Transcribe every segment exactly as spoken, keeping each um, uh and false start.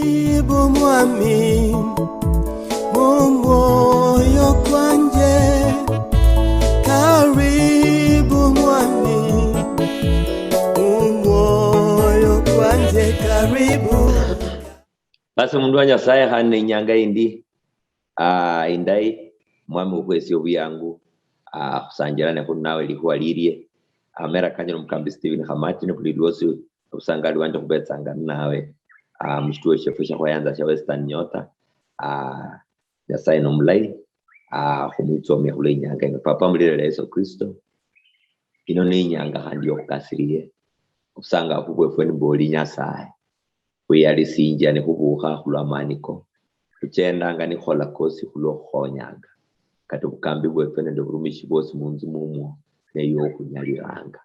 Karibu mwami, mu mwoyo kwanje. Karibu mwami, mu mwoyo kwanje, karibu. Basi mundu wa Nyasaye, khandi ne inyanga indi, ah, indayi, mwami ukhwesie obuyangu, ah, khusanjirane khuli nawe likhuwa lilie. Amera kanje nomukambi Stephen Khamati, ne buli lwosi obusangali bwanje khubetsanga ninawe, ah, mushituo shiefwe shia khweyanza shia Western Nyota. Ah, Nyasaye nomulayi, ah, khumwitsomia khulwa inyanga ino. Papa, mulira lia Yesu Kristo, ino ni inyanga khandi yokhukasirie. Obusangafu bwefwe ni bwoli Nyasaye. Khwiyalisinjia nikhubukha khulwa amaani ko. Khuchendanga nikhukhola kosi khulwo khukhonyanga. Kata obukambi bwefwe nende oburumishi bwosi munzu mumwo, neyo okhunyaliranga.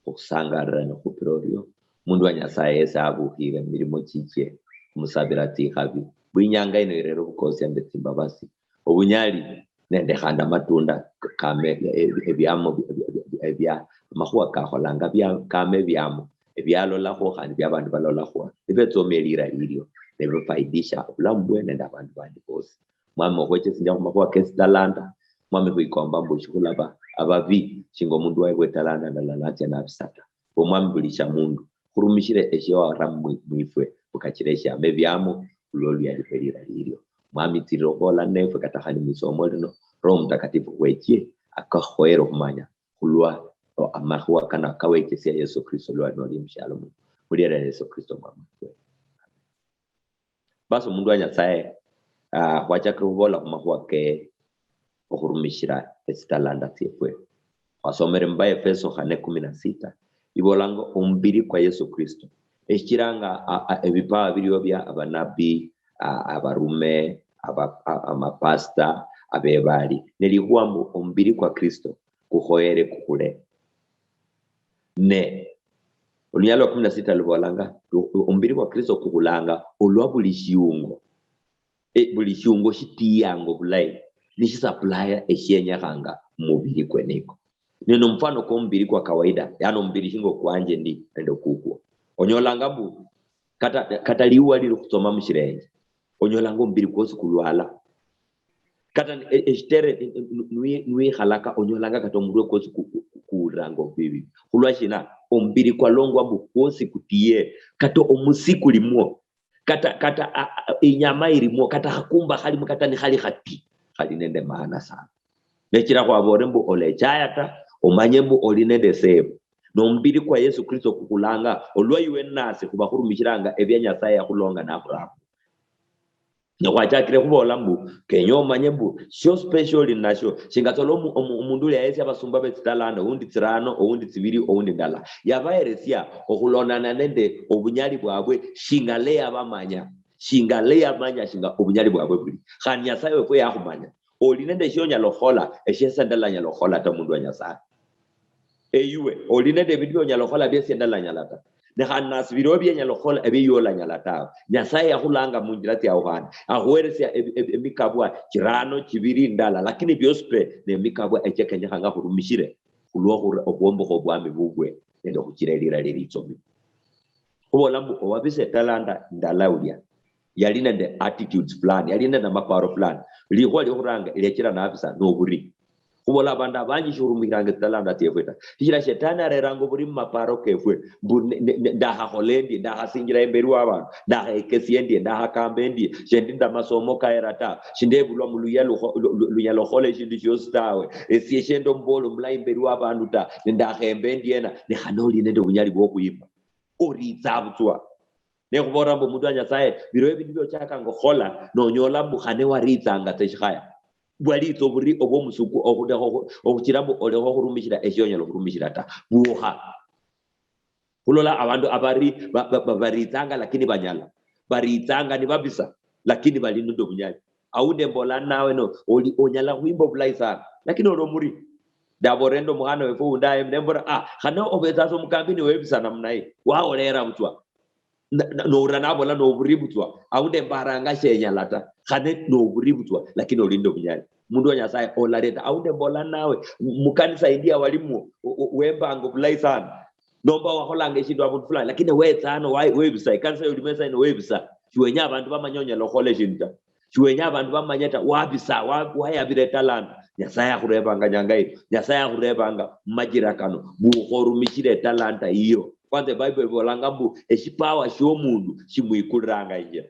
Okhusangalira nikhupira orio, mundu wa Nyasaye yesi abukhire mumilimo chichie, khumusabira tsikhabi. Buli inyanga ino irera obukosia nende tsimbabasi, obunyali nende khandi amatunda kame, e-, e-, ebiamo bi-, bi-, bi-, ebia amakhuwa kakholanga bia-, kame ebiamo ebialolakhwo khandi bia abandu balolakhwo, nibetsomia elira lilio, nebifaidisha obulamu bwe nende abandu bandi bosi. Mwami, okhwechesinjia khumakhuwa kesitalanta, Mwami, khwikomba mbu shikhulaba ababi shinga omundu waibwa etalanta ndala natsia nabisa ta. Omwami, buli shamundu khurumishire eshiowara mwi-, mwifwe, bukachire eshiama ebiamo, khulwo luyali khwe lira lilio. Mwami, tsirira okhubola nefwe kata khandi mwisomo lino, Roho Mutakatifu khwechie, akakhoyere okhumanya khulwa o-, amakhuwa kano akawechesia Yesu Kristo lwa noli mushialo muno. Muliera lia Yesu Kristo Mwami wefu. Basi omundu wa Nyasaye, ah, khwachakire khubola khumakhuwa ke okhurumishira etsitalanta tsiefwe. Khwasomere mu Baefeso khane kumi na sita, ibolanga omubiri kwa Yesu Kristo. Eshichiranga, a-, a-, ebipawa bilio bia abanabi, a-, abarume, aba-, a-, amapasta, abebali. Nelikhuwa mbu omubiri kwa Kristo kukhoyere kukhule. Ne olunyalo lwa kumi na sita lubolanga, lu-, omubiri kwa Kristo kukhulanga olwa buli shiungo. E, buli shiungo shitiyanga obulayi, nishisupplya eshienyekhanga mumubiri kweniko. Nino omufano kwa omubiri kwa kawaida, yani omubiri shinga okwanje ndi nende okukwo. Onyolanga mbu, kata, kata liuwa lili khutsoma mushilenje, onyolanga omubiri kwosi kulwala. Kata ni-, e-, eshitere, e-, e-, nwi-, nwikhalaka, onyolanga kata omurwe kwosi ku-, ku-, ku-, kuwuliranga obubi. Khulwashina? Omubiri kwalongwa mbu kwosi kutiye, kata omusi kulimwo, kata, kata, a, a, inyama ilimwo, kata khakumba khalimwo, kata nikhali khati, khali nende maana sana. Nechira khwaboole mbu olechaya ta, omanye mbu oli nende eseebo. Nomubiri kwa Yesu Kristo kukhulanga, olwa iwe nasi khuba khurumishiranga ebia Nyasaye yakhulonga nakhuranga. Ne khwachakire khubola mbu, kenya omanye mbu, sio special oli ninasio. Shinga tsola omu-, omu-, omundu ulia yesia abasumba be tsitalanta, oundi tsirano, oundi tsibiri, oundi ndala. Yabaheresia okhulondana nende obunyali bwabwe, shinga le yabamanya. Shinga le yamanya, shinga obunyali bwabwe buli. Khandi Nyasaye wefwe yakhumanya. Oli nende shionyala okhukhola, eshiese ndalanyala okhukhola ta, mundu wa Nyasaye. Eyuwe, oli nende ebindu bionyala okhukhola, biesie ndalanyala ta. Ne khandi nasi biliwo bienyala okhukhola, ebie iwe olanyala tawe. Nyasaye yakhulanga munjila tsiaukhane, akhuheresia ebi-, ebi-, emikabwa chirano, chibili, ndala, lakini biosi pe nemikabwa echia kenyekhanga khurumishire khulwo khura-, okhwombokha obwami bubwe nende okhuchira elira lilitsomi. Khubola mbu owabisa etalanta ndala ulia, yali nende attitudes fulani, yali nende amaparo fulani. Likhuwa liokhuranga eliachira nabisa noburi. Khubola abandu abanji shikhurumishiranga tsitalanta tsiefwe ta. Shichira shetani areranga oburi mumaparo kefwe, mbu ne-, ne-, ne-, ndakhakhola endie, ndakhasinjira imberi wa abandu, ndakhekesia endie, ndakhakamba endie, shendi nende amasomo kahera ta, shindebulwa muluya lukho-, lu-, lu-, lunyala khukhola eshindu shiosi tawe, esie shendi omubola omulayi imberi wa abandu ta, ne ndakhemba endiena, ne khane oli nende obunyali bwokhwima. Oritsa butswa. Nekhubolera mbu omundu wa Nyasaye, biro ebindu biochakanga okhukhola, nonyola mbu khane waritsanga tsa eshikhaya. Bwalitsa oburi obwomusuku okhulekha okhu-, okhuchira mbu olekha okhurumishira eshionyala okhurumishira ta. Bukha. Khulola abandu abari-, ba-, ba-, ba-, baritsanga lakini banyala. Baritsanga nibabisa, lakini bali nende obunyali. Aundi embola nawe no, oli, onyala khwimba obulayi sana, lakini oli omuri. Ndabolera nende omukhana wefu undi aye, nembora, "Ah, khane obetsa sa omukambi niwebisa namna hii, waholera butswa." Na, na, noura nabola noburi butswa. Aundi embaranga shenyala ta. Khane noburi butswa, lakini oli nende obunyali. Mundu wa Nyasaye olareta. Aundi embola nawe, mu-, mukanisa indi yawalimwo, o-, o-, wembanga obulayi sana. Nomba wakholanga eshindu abundu fulani, lakini wetsa ano, wa-, webisa. Ikanisa yolimo esa ino webisa. Shiwenya abandu bamanye onyala okhola eshindu ta. Shiwenya abandu bamanye ta, wabisa, wa-, wayabira etalanta. Nyasaye akhurebanga nyanga ino. Nyasaye akhurebanga mumachira kano, bukha orumishire etalanta yiyo. Kwanza eBible ibolanga mbu eshipawa shiomundu shimwikuliranga injira.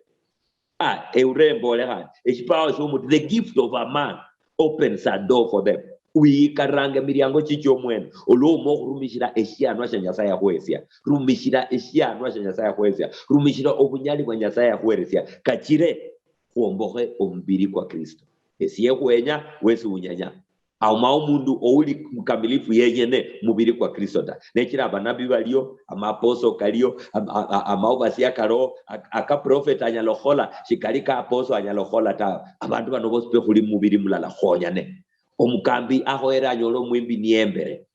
Ah, eure mbole khandi, eshipawa shiomundu, the gift of a man opens a door for them. Wiyikaliranga emiliango chichio omwene, olwouma okhurumishira eshianwa shia Nyasaye yakhuhesia. Rumishira eshianwa shia Nyasaye yakhuhesia. Rumishira obunyali bwa Nyasaye yakhuheresia, kachire khwombokhe omubiri kwa Kristo. Esie khwenya, wesi unyenya. Aumao omundu ouli mukamilifu yenyene mubiri kwa Kristo ta. Nechira abanabi balio, amaposo kalio, am-, a-, a-, amaobasia kalio, a-, aka prophet anyala okhola, shikali ka aposo anyala okhola ta. Abandu bano bosi pe khuli mubiri mulala, khonyane. Omukambi akhoyere anyole omwimbi niye mbere.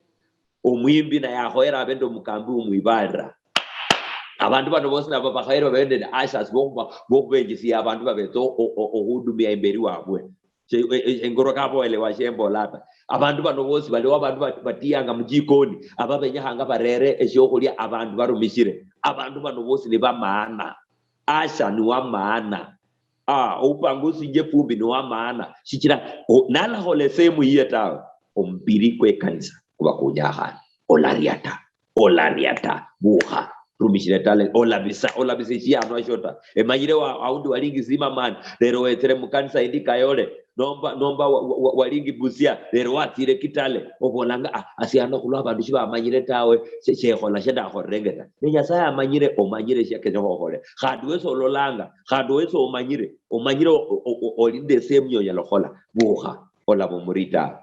Omwimbi naye akhoyere abe nende omukambi umwibalira. Abandu bano bosi nabo bakhoyere babe nende ushers bokhuba-, bokhubenjisia abandu babetsa o-, o-, o-, okhudumia imberi wabwe. She-, e-, e-, engoro kaboelewa shembola ta. Abandu bano bosi baliwo abandu bat-, batiyanga mujikoni, aba benyekhanga barere eshiokhulia abandu barumishire. Abandu bano bosi ni bamaana. Asha ni wa maana. Ah, oupangusinjia efumbi ni wa maana. Shichira, o-, nalakhola esehemu yiye tawe, omubiri kwe kanisa kuba kunyakhana. Olaria ta. Olaria ta. Bukha. Rumishira talent. Olabisa, olabisa eshianwa shio ta. Emanyire wa, aundi walingi Zimmerman, lero wetsere mukanisa indi Kayole, nomba, nomba wa, wa, wa, walingi Busia, lero watsire Kitale. Obolanga, ah, asiano khulwa abandu shibamanyire tawe, she-, shekhola shendakholirenge ta. Ne Nyasaye amanyire, omanyire shia kenya khokhole. Khandi wesi ololanga, khandi wesi omanyire, omanyire o-, o-, o-, oli nende esehemu yonyala khukhola. Bukha, olaba omuri tawe.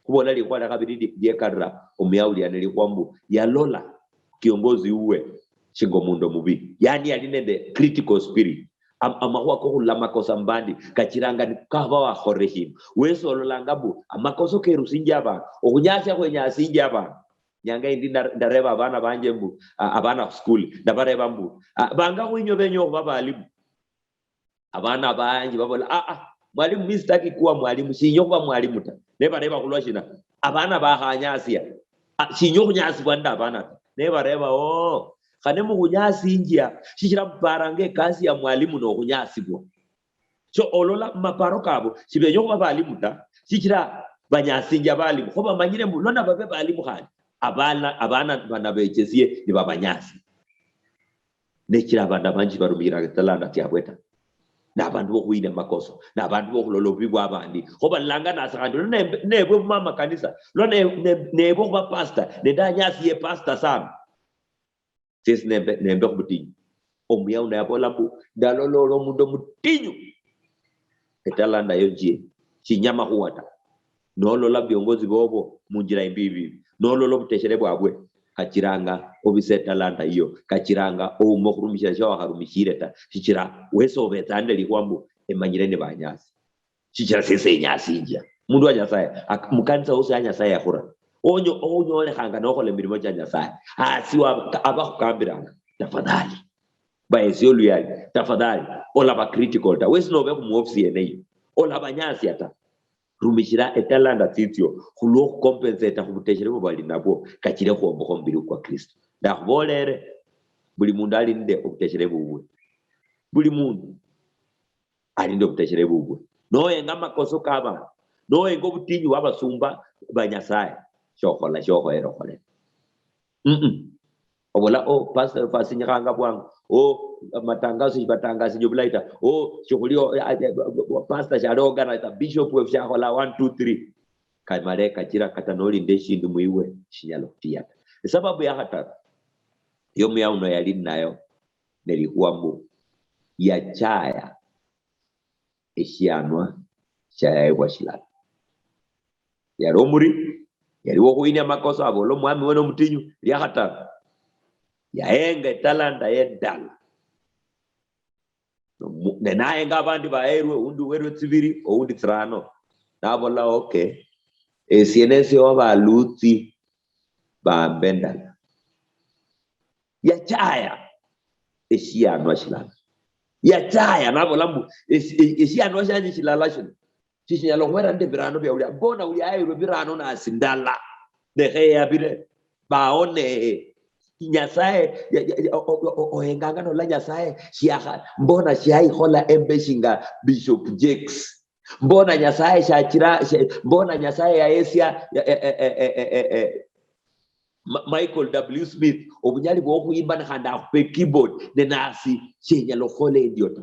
Khubola likhuwa lia khabili li-, liekalira omuyauliane likhuwa mbu, yalola kiongozi uwe shinga omundu omubi. Yani yali nende critical spirit. Am-, amakhuwa kokhurula amakosa mubandi kachiranga nikaba wakholere shindu. Wesi ololanga mbu amakosa kerusinjia abandu, okhunyasia khwenyasinjia abandu. Nyanga yindi nda-, ndareba abana banje mbu, a-, abana khusikuli, ndabareba mbu, a, banga khwinywe benya okhuba balimu? Abana banji babola, "Ah, ah, mwalimu, mi sitaki kuwa mwalimu, shinywe khuba mwalimu ta." Nebareba khulwa shina? Abana bakhanyasia. Ah, shinywe khunyasibwa nende abana ta. Nebareba, "Oh, khane mukhunyasinjia shichira muparanga ekasi ya mwalimu nokhunyasibwa." So olola mumaparo kabo, shibenya okhuba balimu ta, shichira banyasinjia balimu. Kho bamanyire mbu lwa nababe balimu khandi, abana, abana banabechesie nibabanyasia. Nechira abandu abanji barumishiranga tsitalanta tsiabwe ta. Nabandu bokhuyinia makoso, nabandu bokhulola obubi bwa abandi. Kho balanga nasi khandi, lwa nembe-, nebwe mama kanisa, lwa ne-, ne-, nebwe khuba pastor, nende anyasiye pastor sana. Siesi nembe, nembe khubutinyu. Omuyao naye abola mbu, "Ndalola oli omundu omutinyu. Etalanta yo njie, shinyama khuwa ta." Nolola viongozi bobo munjira imbi ivi, nolola obuteshere bwabwe, kachiranga obise etalanta iyo, kachiranga ouma okhurumishira shia wakharumishire ta, shichira wesi obetsa nende likhuwa mbu emanyire ni banyasi. Shichira sese enyasinjia. Mundu wa Nyasaye, ak-, mukanisa wosi ya Nyasaye yakhura. Onyo-, onyolekhanga nokhola emirimo chia Nyasaye. Asi wa-, abakhukambiranga, tafadhali. Bahesie oluyali, tafadhali. Olaba critical ta. Wesi nobe khumuofisi yene iyo. Olabanyasia ta. Rumishira etalanta tsitsio khulwo khucompensate khubuteshere bwa bali nabwo, kachire khwombokha omubiri kwa Kristo. Ndakhubolere, buli mundu ali nende obuteshere bubwe. Buli mundu ali nende obuteshere bubwe. Nohenga amakoso kabandu, nohenga obutinyu bwa abasumba ba Nyasaye, shokhola, shokhoyere okhole. Mm-mm. Obola, "Oh, pastor wefu asinyikhanga bwangu. Oh, amatangazo shibatangasinjia obulayi ta. Oh, shikhuli, oh, eh, eh, pastor shali organize ta. Bishop wefu shakhola one, two, three." Kamale kachira kata nolinda eshindu mwiwe, shinyala okhutia ta. Esababu ya khataru, yo muyauno yali ninayo, nelikhuwa mbu yachaya eshianwa shiayayibwa shilala. Yali omuri, yali wokhuyinia amakoso, abola omwami we nomutinyu, lia khataru, yahenga etalanta ye ndala. Mu-, ne nahenga abandi baherwe, undi uherwe tsibiri, oundi tsirano. Nabola, "Okay, esie nesie wabalutsi bambe ndala." Yachaya eshianwa shilala. Yachaya, nabola mbu, "Eshi-, e-, eshianwa shianje shilala shino, shishinyala okhwera nende birano bia ulia. Mbona ulia aherwe birano nasi ndala? Lekhe yabire, baone." Nyasaye ya- ya- ya- o- o- o- ohenganga nola Nyasaye shiakha, mbona shiaikhola embe shinga Bishop Jakes? Mbona Nyasaye shachira she- mbona Nyasaye yaesia ya- eh, eh, eh, eh, eh, eh, eh, Ma- Michael W Smith obunyali bwokhuyimba ne khandi akhupe keyboard ne nasi shenyala okhukhola endio ta?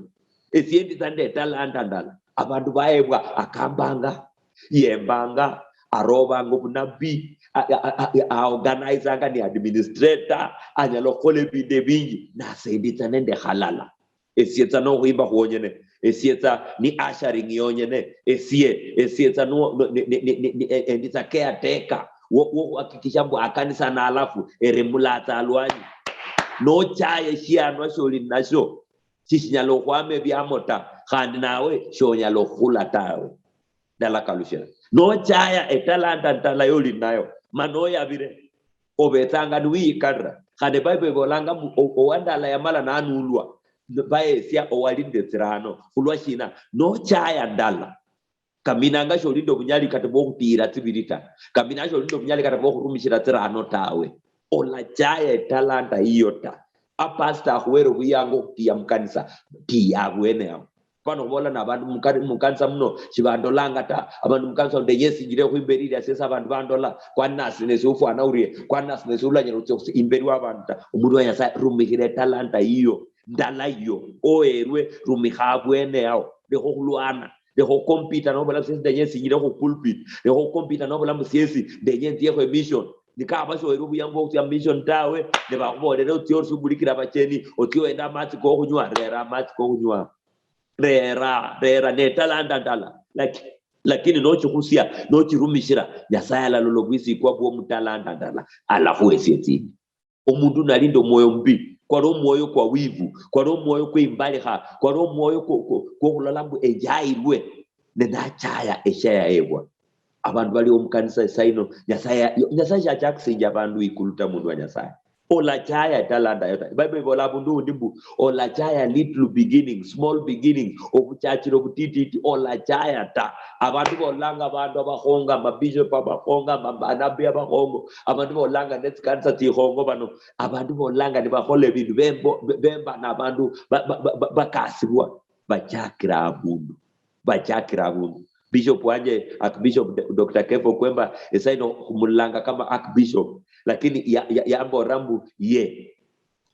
Esie nditsa nende talanta ndala. Abandu baebwa akambanga, yembanga, arobanga obunabi, a- a- a- a- aorganizanga ni administrator, anyala okhukhola ebindu ebingi, nase nditsa nende halala. Esie tsa nokhwimba khwonyene, esie tsa ni ushering yonyene, esie esie tsa nu- nu- ni- ni- ni- ni- ni- e- endi tsa caretaker wo- wokhuhakikisha mbu akanisa nalafu eri mulatsa alwanyi. Nochaya eshianwa sholi nasho shishinyala okhwama ebiamo ta, khandi nawe shonyala okhula tawe. Ndalakalushira, nochaya etalanta ndala yoli nayo mana oyabire, obetsanga niwiyikalira. Khandi Bible ibolanga mbu o- owandala yamala nanulwa, bayesia owali nende tsirano. Khulwa shina? Nochaya ndala, kaminanga sholi nende obunyali kata bwokhutiyira tsibiri ta, kaminanga sholi nende obunyali kata bwokhurumishira tsirano tawe. Olachaya etalanta yiyo ta. A pastor akhuwere obuyango okhutiya mukanisa, tiya abwene awo. Kwani obola nabandu mukari- mukanisa muno shibandolanga ta? Abandu mukanisa muno ndenye esinjire khwimberi ilia siesa abandu bandola. Kwani nasi nesi ufwana urie? Kwani nasi nesi ulanyala otsia khusi- imberi wa abandu ta? Omundu wa Nyasaye, rumikhira etalanta yiyo ndala yiyo oherwe, rumikha abwene awo. Lekha okhulwana, lekha okhukompita nobola siesi ndenye esinjire khu pulpit, lekha okhukompita nobola musiesi ndenye nziekho emission. Nikaba shoherwe obuyangu bwokhusia mission tawe, nebakhubolera otsie orusi obulikira abacheni, otsie ohende amatsi kokhunywa, rera amatsi kokhunywa. Rera, rera netalanta ndala. Laki- lakini nochikhusia, nochirumishira, Nyasaye alalola obwisikwa bwomutalanta ndala, alakhuhesia etsindi. Omundu nali nende omwoyo mubi, kwali omwoyo kwa wivu, kwali omwoyo kwe imbalikha, kwali omwoyo kwo- kwo- kwokhulola mbu enjairwe, ne nachaya eshiayahebwa. Abandu bali omukanisa esaino, Nyasaye, Nyasaye shachakisinja abandu ikulu ta, mundu wa Nyasaye. Olachaya talanta yo ta. Bible ibola abundu undi mbu, olachaya little beginning, small beginning, obuchachiro butititi, olachaya ta. Abandu bolanga abandu abakhongo, amabishop abakhongo, ama- banabi abakhongo, abandu bolanga netsikanisa tsikhongo bano, abandu bolanga nibakhola ebindu bembo- be- bemba nabandu ba- ba- ba- ba- bakasibwa. Bachakira abundu, bachakira abundu. Bishop wanje, Archbishop D- Doctor Kefa Okwemba, esaino khumulanga kama Archbishop, lakini ya- ya- yambolera mbu ye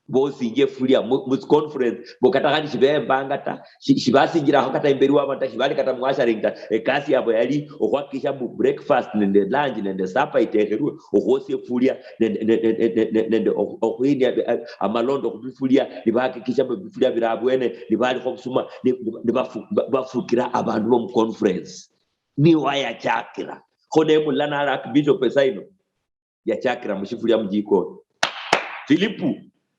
bosinjia efulia mu mu conference, mbu kata khandi shibembanga ta, shi- shibasinjirakho kata imberi wabo ta, shibali kata mu ushering ta. Ekasi yabo yali okhwakikisha mbu breakfast nende lunch nende supper itekherwe, okhwosia efulia nende, nende, nende, nende, nende okhu- okhwinia, eh, amalonda khubifulia, nibahakikisha mbu ebifulia biri abwene, nibalikho obusuma, ni- ni- nibafu- ba- bafukira abandu bomu conference. Niwe wayachakira. Kho nemulala nali Archbishop esaino, yachakira mushifulia mujikoni. Filipu,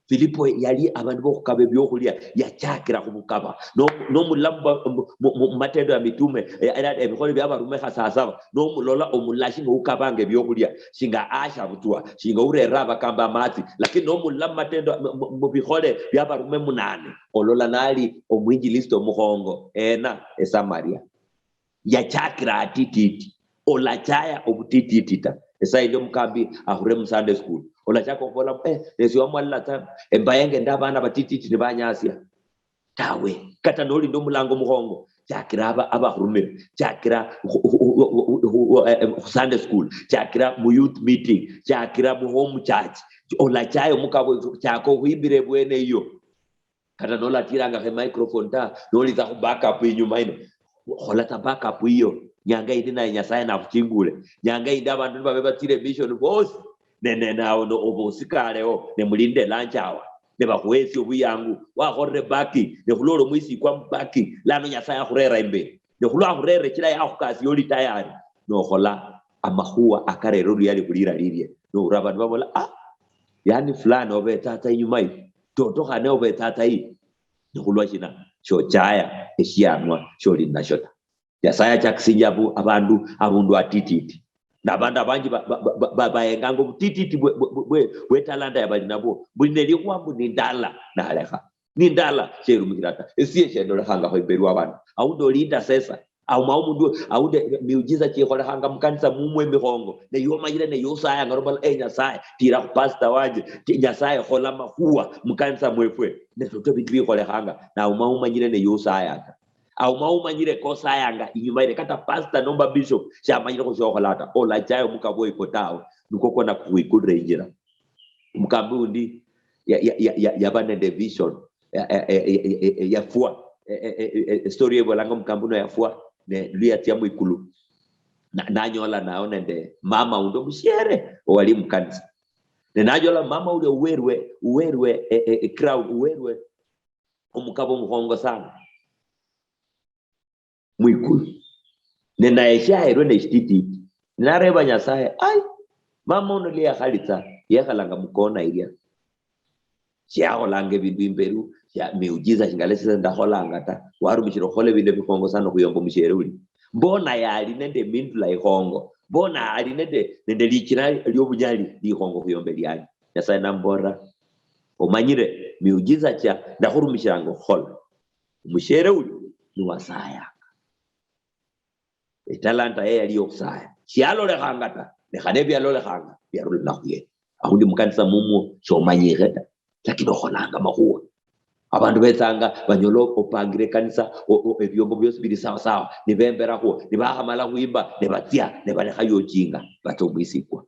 Filipo yali abandu bokhukaba ebiokhulia, yachakira khubukaba. No- nomulala mu- mu- mu- mu Matendo ya Mitume, eh, era ebikhole bia Abarume kha saa saba, nomulola omulashi nga ukabanga ebiokhulia, shinga asha butswa, shinga urera abakamba amatsi, lakini nomulola mu Matendo mu- mu- mubikhole bia Abarume munane, olola nali omwinjilisti omukhongo ena eSamaria. Yachakira atititi. Olachaya obutititi ta. Esaindi omukambi akhure mu Sunday school, olachaka okhubola mbu, eh, nesi wamwalila ta, embayenga ende abana batititi nibanyasia. Tawe. Kata noli nende omulango mukhongo, chakira aba- abakhurumire, chakira khu- khu- khu- khu- khu- eh, eh, khu Sunday school, chakira mu youth meeting, chakira mu home church. Olachaya omukabo, chaka okhwimbira ebwene eyo. Kata nolatirangakho emicrophone ta, nolitsa khu backup inyuma ino, khola tsa backup iyo. Nyanga yindi naye Nyasaye nakhuchingule. Nyanga yindi abandu nibabe batsire mission bosi, ne- ne- nawe no- oba osikalewo, ne mulinde lunch hour, ne bakhuhesia obuyangu. Wakholire backing, ne khulola omwisikwa mu backing, lano Nyasaye akhurera imberi. Ne khulwa akhurera, chila yakhukasia oli tayari, nokhola amakhuwa akarera oluyali khulira lilie. Noura abandu babola, ah, yani fulani obetsatsa inyuma yi, toto khane obetsatsa yi. Nikhulwa shina? Shochaya eshianwa sholi ninasho ta. Nyasaye achakisinjia abu- abandu abundu atititi. Nabandu abanji ba- ba- ba- ba- bayenganga obutititi bwe- bwe- bwe- bwe- bwetalanta yabali nabwo. Buli nelikhuwa mbu nindala, nalekha. Nindala, sherumikhira ta. Esie shendolekhangakho imberi wa bandu. Aundi oli intercessor, Aumao mundu aundi miujiza chikholekhanga mukanisa mumwe mikhongo, ne yomanyire ne yosayanga, nobola, "Eh, Nyasaye, tira khu pastor wanje, ti-, Nyasaye, khola makhuwa mukanisa mwefwe." Ne toto bindu bikholekhanga, na aumao umanyire ne yosayanga. Aumao umanyire kosayanga inyuma ile, kata pastor nomba bishop shamanyire khushokhola ta, olachaya omukabo iko tawe, nikwo kona kukhwikulira injira. Omukambi undi ya-, ya-, ya-, ya-, yaba nende vision, ya-, ya-, ya-, ya-, ya-, ya-, yafwa. E-, e-, e-, e-, story ebolanga omukambi uno yafwa, ne luyatsia mwikulu. Na-, nanyola nao nende mama undi omushiere owali mukanisa. Ne nanyola mama ulia uwerwe, uwerwe, e-, e-, e-, crown, uwerwe omukabo omukhongo sana mwikulu. Ne naye shiaherwe neshitititi. Nareba Nyasaye, "Ai, mama uno liyakhalitsa, yekhalanga mukona ilia. Shiakholanga ebindu imberu, shia-, miujiza shingala shisa ndakholanga ta. Warumishira okhola ebindu ebikhongo sana okhuyomba omushiere uli. Mbona yali nende emindula ikhongo? Mbona ali nende, nende lichina liobunyali likhongo okhuyomba elianyi?" Nyasaye nambolera, "Omanyire, miujiza chia ndakhurumishiranga okhukhola." Omushiere uyu niwasayanga. Etalanta ye yali yokhusaya. Shialolekhanga ta, ne khane bialolekhanga biarula khuye. Aundi mukanisa mumwo shomanyikhe ta, lakini okholanga makhuwa. Abandu betsanga banyola opangire ekanisa, o-, o-, ebiombo biosi bili sawa sawa, nibemberakhwo, nibakhamala khwimba, nibatsia, nibalekha yochinga, batsa omwisikwa.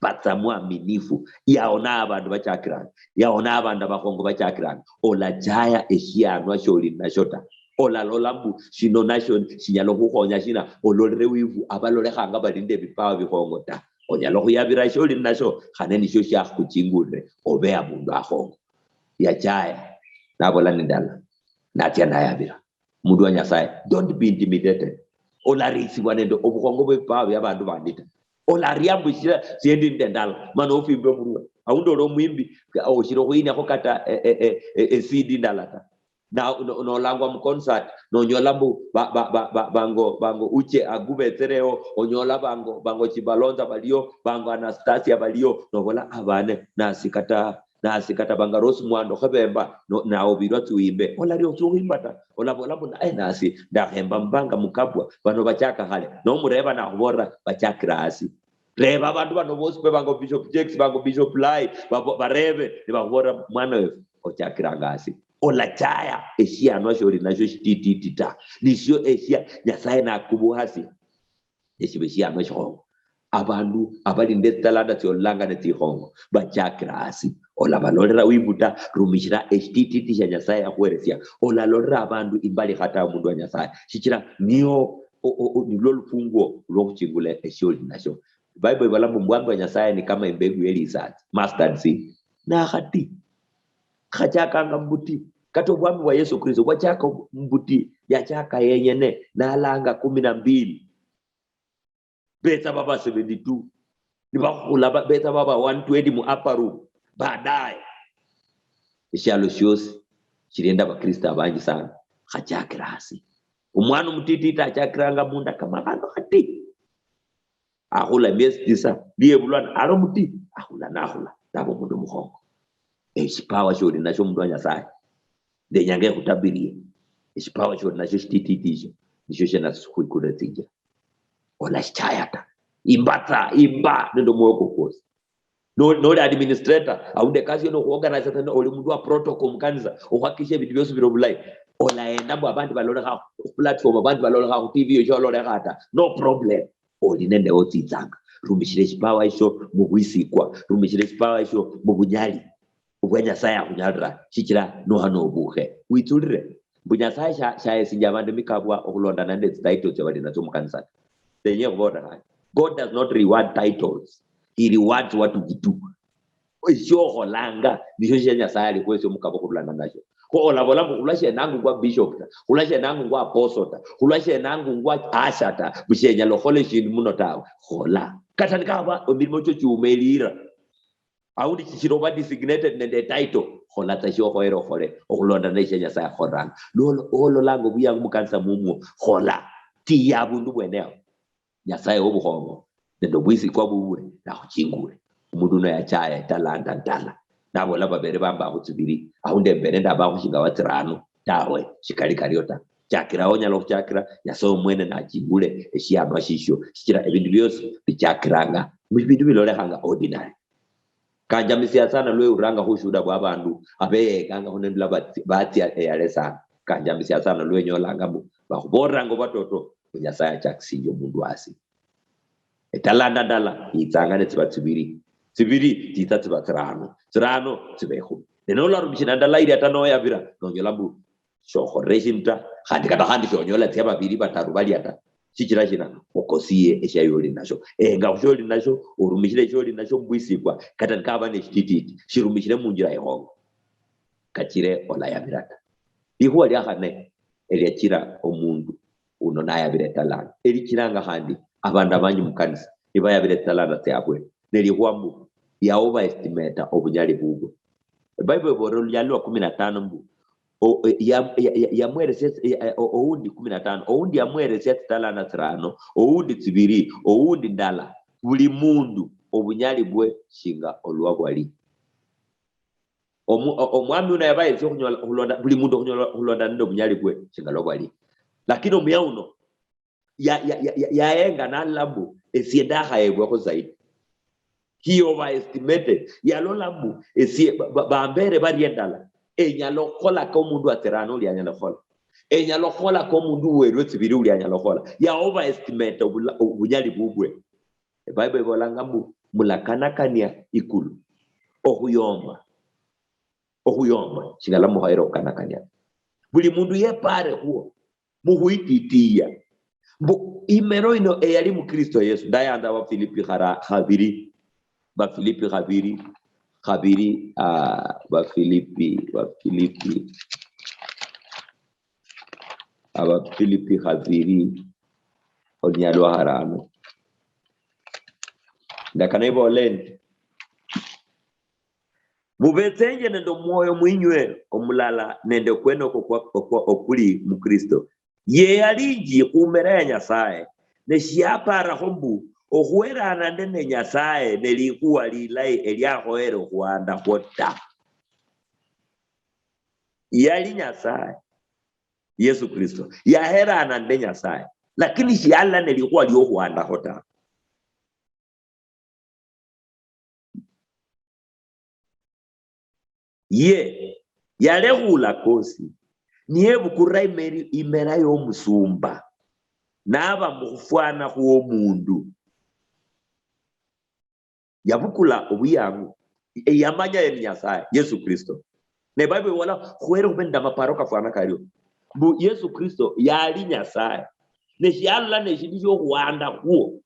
Batsa mwaminifu. Yao na abandu bachakiranga. Yao na abandu abakhongo bachakiranga. Olachaya eshianwa sholi nasho ta. Olalola mbu shino nasho shinyala khukhonya shina. Ololere wivu abalolekhanga bali nende ebipawa bikhongo ta. Onyala khuyabira sholi nasho, khane nisho shiakhuchingulire obe abundu akhongo. Yachaya. Nabola nindala. Natsia nayabira. Mundu wa Nyasaye, don't be intimidated. Olarisibwa nende obukhongo bwebipawa bia bandu bandi ta. Olaria mbu shira siendi nende ndala, mana ofimbe omurwe. Aundi oli omwimbi, oshira okhuyinyakho kata e, e, e, e, e C D ndala ta. Na no-, nolangwa mu concert, nonyola mbu ba-, ba-, ba-, ba-, bango, bango Uche Agu betsereo, onyola bango, bango Chibalonza balio, bango Anastasia balio, nobola abane, nasi kata nasi kata banga Rose Mwando khebemba, no, nawe obilwa tsi wimbe. Olaria otsia okhwimba ta. Olabola mbu, "Eh, nasi ndakhemba mbanga mukabwa, bano bachaka khale." Nomureba nakhubolera, bachakira hasi. Reba abandu bano bosi pe, bango Bishop Jakes, bango Bishop Lai, babo-, barebe, nibakhubolera, "Mwana wefu, ochakiranga hasi." Olachaya eshianwa sholi nasho shitititi ta. Nisho eshia Nyasaye nakubuhasia. Eshibe shiano shikhongo. Abandu abali nende tsitalanta tsiololanga netsikhongo, bachakira hasi. Olabalolera wibuta, rumishira eshitititi shia Nyasaye yakhuheresia. Olalolera abandu imbali khata omundu wa Nyasaye. Shichira nio, o-, o-, o-, nilwo olufunguo lwokhuchingula eshioli nasho. Bible ibola mbu omwami wa Nyasaye ni kama imbegu yelisatsi, mustard seed. Nakhati. Khachakanga mbuti. Kata obwami bwa Yesu Kristo bwachaka mbuti, yachaka yenyene, nalanga kumi na mbili. Betsa baba seventy-two. Nibakhula ba-, betsa baba one twenty mu upper room. Baadaye, eshialo shiosi shilienda Abakristo abanji sana. Khachakira hasi. Omwana omutititi achakiranga munda kama khano khati. Akhula miesi tisa, liyebulwa ali omuti, akhula nakhula, naba omundu omukhongo. Eshipawa sholi nasho omundu wa Nyasaye, ndenyanga ekhutabirie, eshipawa sholi nasho shitititi esho, nisho shia Nyasaye shikhwikulire tsinjira. Olashichaya ta. Imba tsa, imba nende omwoyo kwo kwosi. No-, noli administrator, aundi ekasi yo nokhuorganize ta, oli mundu wa protocol mukanisa, okhwakikisha ebindu biosi bili obulayi. Olaenda mbu abandi balolekha khu platform, abandi balolekha khu T V, yo shololekha ta. No problem. Oli nende otsitsanga. Rumishira eshipawa esho mubwisikwa. Rumishira eshipawa esho mubunyali. Obwa Nyasaye akhunyalira, shichira nohana obukhe. Witsulire. Mbu Nyasaye sha-, shahesinjia abandu emikabwa okhulondana nende tsititles tsabali natsio mukanisa ta. Ndenye khubolera khandi. God does not reward titles. He rewards what we do. Eshiokholanga, nisho shia Nyasaye alikhwesio omukabo khurulana nasho. Kho olabola mbu, "Khulwa shenangungwa bishop ta, khulwa shenangungwa apostle ta, khulwa shenangungwa asha ta, mbu shenyala okhola eshindu muno tawe." Khola. Kata nikaba emilimo chio chiumelira. Aundi chichira oba designated nende title, khola tsa shiokhoyere okhole, okhulondana neshia Nyasaye akholanga. Lolo-, ololanga obuyangu mukanisa mumwo, khola. Tiya abundu bwene awo. Nyasaye wobukhongo nende obwisikwa bubwe nakhuchingule. Omundu uno yachaya etalanta ndala. Nabola, "Babere bambakho tsibili, aundi embere ndabakho shinga wa tsirano." Tawe, shikali kario ta. Chakira onyala okhuchakira Nyasaye omwene nachingule eshiama shishio, shichira ebindu biosi bichakiranga mubindu bilolekhanga ordinary. Kanjamisia sana lwehuliranga khushuhuda bwa abandu abeyekangakho nendula batsi-, batsia eyale sana. Kanjamisia sana lwenyolanga mbu bakhubolanga obwatoto mbu Nyasaye achakisinjia omundu asi. Etalanta ndala yitsanga netsiba tsibiri, tsibiri tsitsa tsiba tsirano, tsirano tsiba ekhumi. Ne nolarumishira ndala ilia ta noyabira, nonyola mbu shokholere eshindu ta, khandi kata khandi shonyola tsia babiri bataru balia ta. Shichira shina? Okosiye eshiayo oli nasho. Enga khusholi nasho, orumishire eshioli nasho mubwisikwa, kata nikaba neshitititi, shirumishire munjira ikhongo. Kachire olayabira ta. Likhuwa lia khane eliachira omundu uno nayabira etalanta, elichiranga khandi abandu abanji mukanisa nibayabira etalanta tsiabwe, nelikhuwa mbu ya overestimate obunyali bubwe. Ebible ibolera olunyali lwa kumi na tano mbu, o-, e-, ya-, ya-, ya-, yamweresia, e-, e-, o-, oundi kumi na tano, oundi yamweresia tsitalanta tsirano, oundi tsibiri, oundi ndala, buli mundu obunyali bwe shinga olwa bwali. Omu-, o-, omwami uno yabayesia okhunyola, okhulonda, buli mundu okhunyola, okhulonda nende obunyali bwe shinga lwa bwali. Lakini omuya uno, ya-, ya-, ya-, ya-, yaenga nalola mbu, esie ndakhayebwekho zaidi. He overestimated. Yalola mbu, esie ba-, ba-, bambere bari endala. Enyala okhukhola ka omundu atsirano uli anyala khukhola. Enyala okhukhola ka omundu uwerwe tsibiri uli anyala khukhola. Ya overestimate obula-, obunyali bubwe. Ebible ibolanga mbu, mulakanakania ikulu. Okhuyomba. Okhuyomba. Shinyala mukhoyera okhukanakania. Buli mundu yepare khuo. Mukhwititiya. Mbu imero ino eyali mu Kristo Yesu. Ndayanza Abafilipi khara-, khabiri. Bafilipi khabiri. Khabiri, ah, Bafilipi, Bafilipi. Abafilipi khabiri. Olunyali lwa kharano. Ndakana ibola endi. Mubetsenje nende omwoyo mwinywe omulala nende okwene okwo kwa-, okwa-, okuli mu Kristo. Ye yalinji khumera ya Nyasaye, ne shiaparakho mbu okhwerana nde ne Nyasaye ne likhuwa lilayi eliakhoyere okhwandakhwo ta. Yali Nyasaye, Yesu Kristo, yaherana nde Nyasaye, lakini shialala ne likhuwa liokhwandakho ta. Ye yalekhula kosi, niyebukulira imeri-, imera yomusumba, naba mukhufwana khwomundu. Yabukula obuyangu. Yamanya yeri Nyasaye, Yesu Kristo. Ne Bible ibola, khwere khube nende amaparo kafwana kario. Mbu Yesu Kristo yali Nyasaye. Ne shialola neshindu shiokhwanda khwo.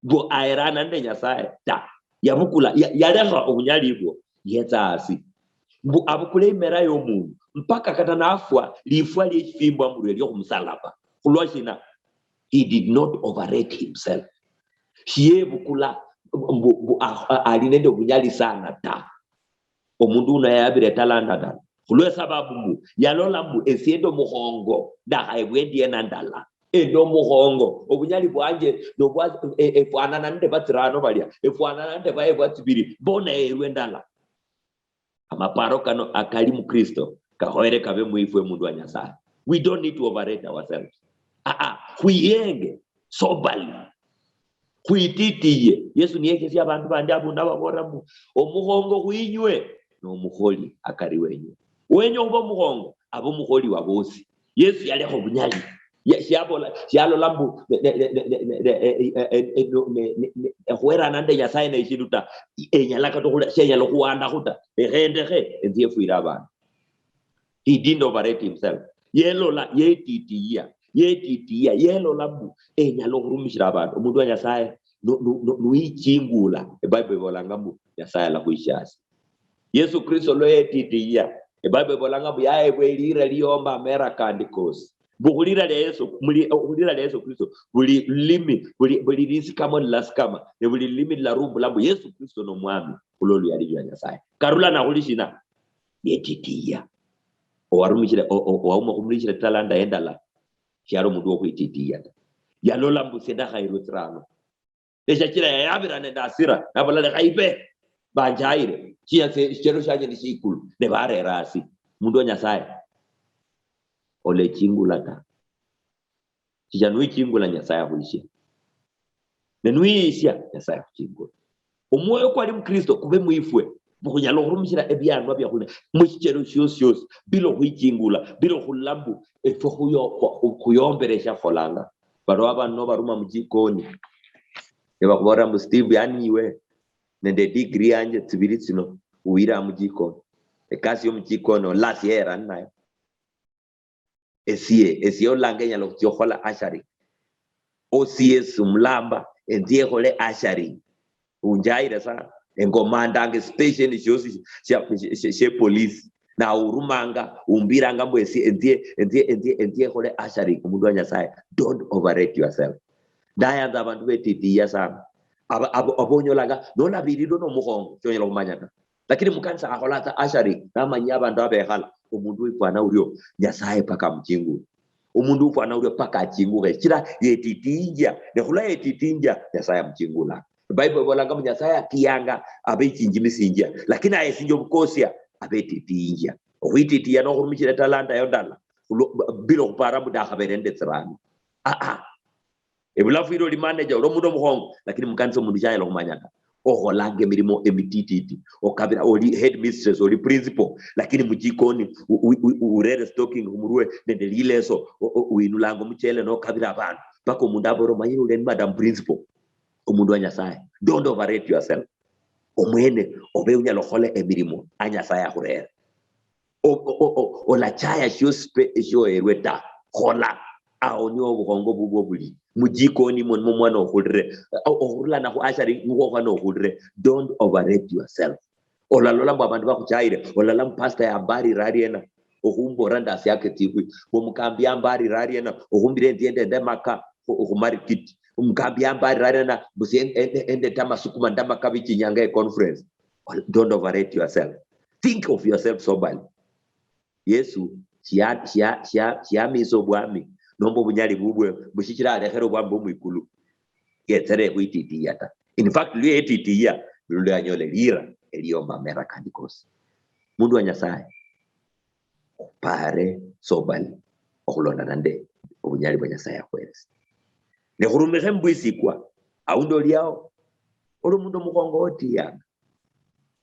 Mbu aherana nende Nyasaye ta. Yabukula, ya-, yalekha obunyali bwo, yetsa hasi. Mbu abukule imera yomundu, mpaka kata nafwa, lifwa lieshifimbwa murwe lio khumusalaba. Khulwa shina? He did not overrate himself. Shiyebukula mbu, mbu, a-, a-, ali nende obunyali sana ta. Omundu uno yayabira etalanta ndala. Khulwesababu mbu, yalola mbu, esie ndi omukhongo, ndakhayebwa endiena ndala. Endi omukhongo, obunyali bwanje nobwa, e-, efwanana nende batsirano balia, efwanana nende bayebwa tsibiri, mbona erwe ndala. Amaparo kano akali mu Kristo, kakhoyere kabe muifwe mundu wa Nyasaye. We don't need to overrate ourselves. Ah, ah, khwiyenge, soberly. Khwititiye. Yesu niyechesia abandu bandi abundu ababolera mbu, omukhongo khwinywe, nomukholi akari wenywe. Wenya okhuba omukhongo, abe omukholi wa bosi. Yesu yalekha obunyali. Ya-, shiabola, shialola mbu, ne, ne, ne, ne, ne, ne, eh, eh, eh, eh, no, ne, ne, ne, ekhwerana nende Nyasaye neshindu ta. I-, enyala kata okhula-, shenyala okhuwandakho ta. Ekhendekhe, enzie efwire abandu. He didn't overrate himself. Yelola, yetitiya, yetitiya, yelola mbu, enyala okhurumishira abandu. Omundu wa Nyasaye, nu-, nu-, nu-, nuyichingula. Ebible ibolanga mbu, Nyasaye alakhwishia hasi. Yesu Kristo lwa yetitiya, eBible ibolanga mbu yahebwa elira liomba amera kandi kosi. Mbu khulira lia Yesu, muli-, khulira lia Yesu Kristo, buli lulimi, buli, buli lisikamo nilasikama, ne buli lulimi lilarumbula mbu Yesu Kristo nomwami, khulwo luyali lwa Nyasaye. Karulana khuli shina? Yetitiya. Owarumishire, o-, o-, owauma khumulishire talanta endala, shiali omundu wokhwititiya ta. Yalola mbu sie ndakhayirwe tsirano. Neshachira yayabira nende asira, nabola, "Lekha ibe, banjayire, shichira shichelo shianje ni shikulu." Ne barera asi. Mundu wa Nyasaye. olechingula ta. Shichira niwichingula, Nyasaye akhwisia. Ne niwiyisia, Nyasaye akhuchingula. Omwoyo kwali mu Kristo kube mwifwe, mukhunyala okhurumishira ebianwa biakhulina mushichelo shiosi shiosi, bila okhwichingula, bila okhulomba mbu efwe khuyo-, khu-, khuyomberesha khukholanga. Baliwo abandu nobaruma muchikoni, nibakhubolera mbu, "Steve, yani iwe nende degree yanje tsibili tsino, uwira muchikoni." Ekasi yomuchikoni olasia era ninayo. Esie, esie olanga enyala okhuchia okhola ushering. O C S mulamba, enzie ekhole ushering. Unjaire sana. Engomandanga station shiosi shia, shia, shia, shia police. Na urumanga, umbiranga mbu esie, enzie, enzie, enzie, enzie ekhole ushering. Omundu wa Nyasaye, don't overrate yourself. Ndayanza abandu betitiya sana. Aba, aba, aba onyolanga, nolabirirwe nomukhongo, shonyala khumanya ta. Lakini mukanisa akhola tsa ushering, namanyia abandu abekhala, omundu wifwana urio, Nyasaye paka amuchingule. Omundu ufwana urio paka achingukhe, shichira yetitinjia, ne khulwa yetitinjia, Nyasaye amuchingulanga. Bible ibolanga mbu Nyasaye atiyanga abechinjimisinjia, lakini ayesinjia obukosia abetitinjia. Okhwititiya nokhurumishira etalanta yo ndala, khulwa-, bila okhupara mbu ndakhabere nende tsirano. Ah, ah. Ebulafu ilo oli manager, oli omundu omukhongo, lakini mukanisa omundu shanyala khumanya ta. Okholanga emirimo emitititi, okabira, oli headmistress, oli principal, lakini muchikoni u-, u-, u-, urere stocking khumurwe nende lileso, o-, o-, winulanga omuchele nokabira abandu. Paka omundu abola, "Omanyire uli ni madam principal." Omundu wa Nyasaye, don't overrate yourself. Omwene obe unyala okhola emirimo a Nyasaye akhurere. O-, o-, o-, o-, olachaya shiosi pe eshioherwe ta. Khola. Awo niwo obukhongo bubwo buli. Mujikoni mwo nimwo mwana okhulire. O-, okhurulana khu ushering nikhwo khwana okhulire. Don't overrate yourself. Olalola mbu abandu bakhuchayire, olalola mbu pastor yambarire aliena, okhumborera ndasiaka etsikhwi, mbu omukambi yambarire aliena, okhumbira enzie ndende maka khu, khu marikiti. Omukambi yambarire aliena, mbu sie en-, en-, endete amasukuma ndamaka bichinyanga e conference. Don't overrate yourself. Think of yourself soberly. Yesu shia-, shia-, shia-, shiamisa obwami nomba obunyali bubwe, mbu shichira alekhere obwami bwo mwikulu, yetsere khwititiya ta. In fact, lwa yetitiya, nilwo yanyola elira eliomba amera kandi kosi. Mundu wa Nyasaye, khupare soberly okhulondana nende obunyali bwa Nyasaye akhweresa. Ne khurumikhe mbwisikwa, aundi oliao, oli omundu omukhongo otiyanga.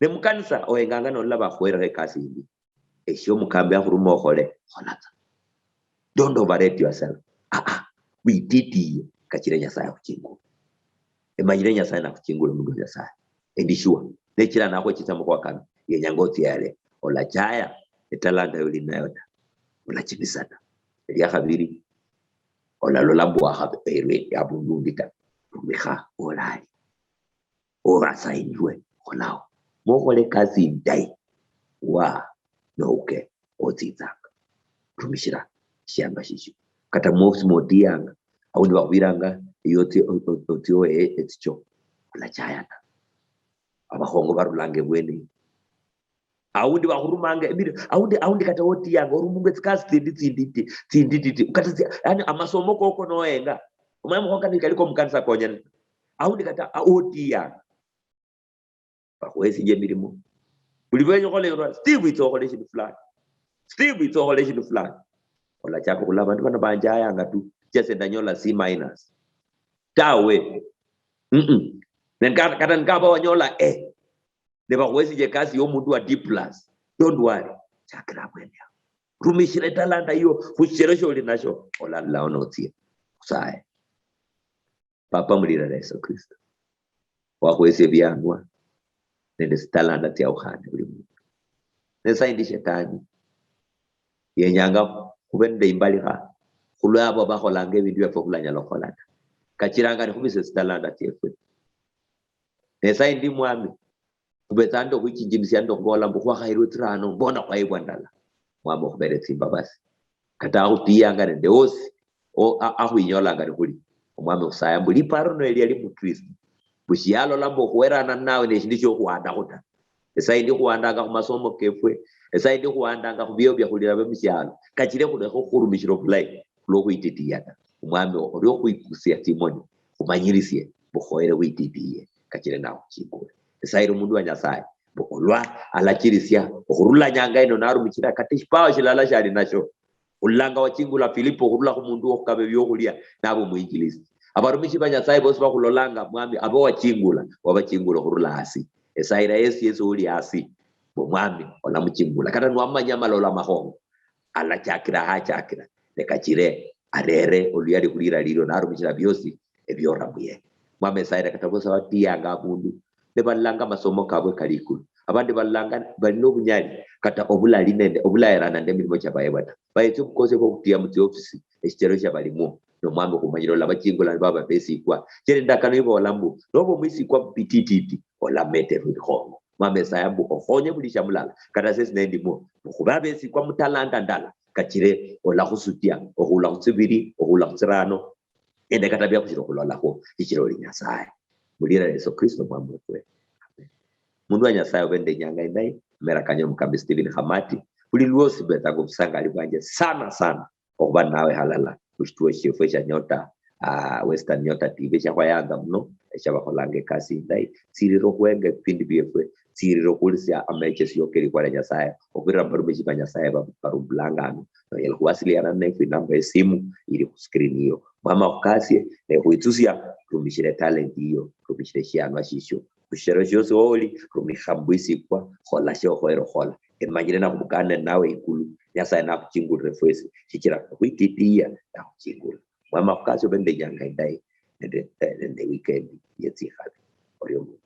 Ne mukanisa ohenganga nolola bakhuherekho ekasi yindi. Eshio omukambi akhuruma okhole, khola tsa. Don't overrate yourself. Ah, ah, wititiye, kachire Nyasaye akhuchingule. Emanyire Nyasaye nakhuchingule, mundu wa Nyasaye. Endi sure. Nechira nakhwechitsa mukhuwa kano, yenyanga otsie yale, olachaya etalanta yoli nayo ta. Olachimisana. Elia khabiri, olalola mbu wakhaberwe abundu undi ta. Rumikha olali. Orasainirwe, kholaho. Mokhole ekasi indayi. Wa nouke otsitsanga. Rumishira shiamba shishio. Kata mwosi motiyanga, aundi bakhubiranga, iyo otsi-, o-, o-, otsiohe etsicho. Olachayana. Abakhongo barulanga ebweni. Aundi bakhurumanga ebiri, aundi, aundi kata otiyanga, orumunga etsikasi tsindi, tsindi, tsi-, tsindi, titi. Kata tsi-, yani amasomo koko noenga. Omanye mukhonga nikali ko mukanisa konyene. Aundi kata a-, otiyanga. Bakhuhesinjia emirimo. Buli bwenya okhola eyo, "Steve, itsa okhole eshindu fulani. Steve, itsa okhole eshindu fulani." Olachaka okhula, "Abandu bano banjayanga tu, just ndanyola C minus." Tawe. Mm-mm. Nenga-, kata nikaba wanyola A, ne bakhuhesije ekasi yomundu wa D plus, don't worry. Chakira abwene awo. Rumishira etalanta yiyo khushiro sholi nasho, olalulaho notsia. Khusaye. Papa mulira Yesu Kristo, wakhuhesia ebianwa nende tsitalanta tsiaukhane buli mundu. Ne saindi shetani yenyanga khube nende imbalikha khulwa abo bakholanga ebindu biafwe khulanyala khukhola ta. Kachiranga nikhubise tsitalanta tsiefwe. Ne saindi Mwami, khubetsa nende okhwichinjimisia nende okhubola mbu khwakhayirwe tsirano, mbona khwayibwa ndala. Mwami okhubere tsimbabasi. Kata akhutiyanga nende osi, o-, a-, akhwinyolanga nikhuli. Omwami khusaya mbu liparo nelio liali mukristo. Mbu shialola mbu okhwerana ninawe neshindu shiokhwandakho ta. Esaindi khuwandanga khumasomo kefwe, esaindi khuwandanga khubio biakhulira biomushialo. Kachire khulekhe okhurumishira obulayi khulwokhwititiya ta. Omwami orio khwikusia tsimoni, khumanyirisie mbu khoyere wititiye, kachire nakhuchingule. Esairi omundu wa Nyasaye, mbu olwa alachirisia okhurula nyanga ino narumichira kata eshipawa shilala shiali nasho, Khulolanga wachingula Filipo khurula khumundu wokhukaba ebiokhulia, naba omwinjilisi. Abarumishi ba Nyasaye bosi bakhulolanga, Mwami, aba wachingula, wabachingula khurula hasi. Esayira yesi yesi uli hasi, mbu Mwami olamuchingula. Kata nwamanya amalola amakhongo, alachakira hachakira, ne kachire arere oluyali khulira lilio, narumishira biosi ebiora muye. Mwami esayira kata bosi abatiyanga abundu, ne balolanga amasomo kabwe kali ikulu. Abandi balolanga bali nobunyali, kata obulali nende obulaerana nende emilimo chia bayebwa ta. Bayetsa obukosia bwokhutiya mutsiofisi, eshichero shia balimwo. Nomwami khumanyire olabachingula nibaba besikwa. Chere endakano ibola mbu, noba omwisikwa bitititi, olameterwa ebikhongo. Mwami esaya mbu okhonye buli shamulala, kata sesi nendimwo, mbu khube abesikwa mutalanta ndala, kachire olakhusutia, okhula khutsibiri, okhula khutsirano, nende kata biakhushira okhulolakho, shichira oli Nyasaye. Mulira Yesu Kristo Mwami wefwe. Amen. Mundu wa Nyasaye obe nende inyanga indayi, mera kanje omukambi Stephen Khamati, buli lwosi mbetsanga obusangali bwanje sana sana okhuba nawe halala mushituo shiefwe shia Nyota, ah, Western Nyota T V, eshiakhwayanza muno, eshiabakholanga ekasi indayi, tsirira okhuhenga ebipindi biefwe, tsirira okhuhulisia amechesio kelikhuwa lia Nyasaye okhubirira mubarumishi ba Nyasaye ba-, barumbulanga ano. Nonyala khuwasiliana nefwe, inamba yesimu ili khuscreen iyo. Mwami akhukasie, ne khwitsusia, rumishire talent iyo, rumishire eshianwa shishio. Khushishero shiosi oli, rumikha mubwisikwa, khola shiokhoyere okhola. Emanyire nakhubukane nawe ikulu, Nyasaye nakhuchingulire fwesi, shichira khwititiya nakhuchingula. Mwami akhukasie obe nende inyanga indayi, nende, eh, nende weekend yetsikhabi. Orio mundu.